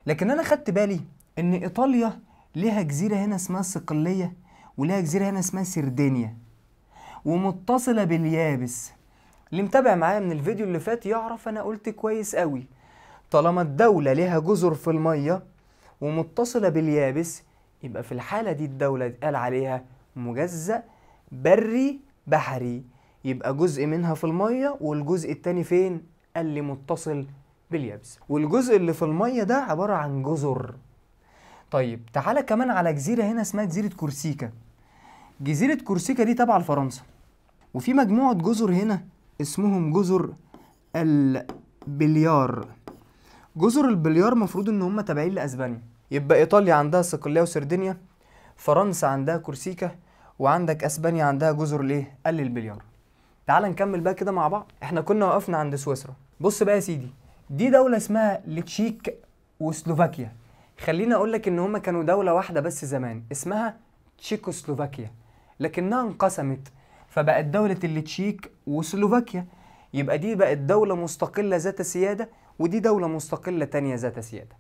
لكن انا خدت بالي ان ايطاليا ليها جزيرة هنا اسمها صقلية، وليها جزيرة هنا اسمها سردينيا، ومتصلة باليابس. اللي متابع معايا من الفيديو اللي فات يعرف انا قلت كويس قوي، طالما الدولة ليها جزر في المية ومتصلة باليابس يبقى في الحالة دي الدولة اتقال عليها مجزأ بري بحري، يبقى جزء منها في المية والجزء التاني فين؟ قال لي متصل باليابس، والجزء اللي في المية ده عبارة عن جزر. طيب تعالى كمان على جزيرة هنا اسمها جزيرة كورسيكا. جزيرة كورسيكا دي تابعة لفرنسا، وفي مجموعة جزر هنا اسمهم جزر البليار. جزر البليار مفروض ان هم تابعين لاسبانيا. يبقى ايطاليا عندها صقلية وسردينيا، فرنسا عندها كورسيكا، وعندك اسبانيا عندها جزر الايه؟ قال البليار. تعال نكمل بقى كده مع بعض. احنا كنا وقفنا عند سويسرا. بص بقى يا سيدي، دي دولة اسمها التشيك وسلوفاكيا. خليني اقول لك ان هما كانوا دولة واحدة بس زمان اسمها تشيكوسلوفاكيا، لكنها انقسمت فبقت دولة التشيك وسلوفاكيا. يبقى دي بقت دولة مستقلة ذات سيادة، ودي دولة مستقلة تانية ذات سيادة.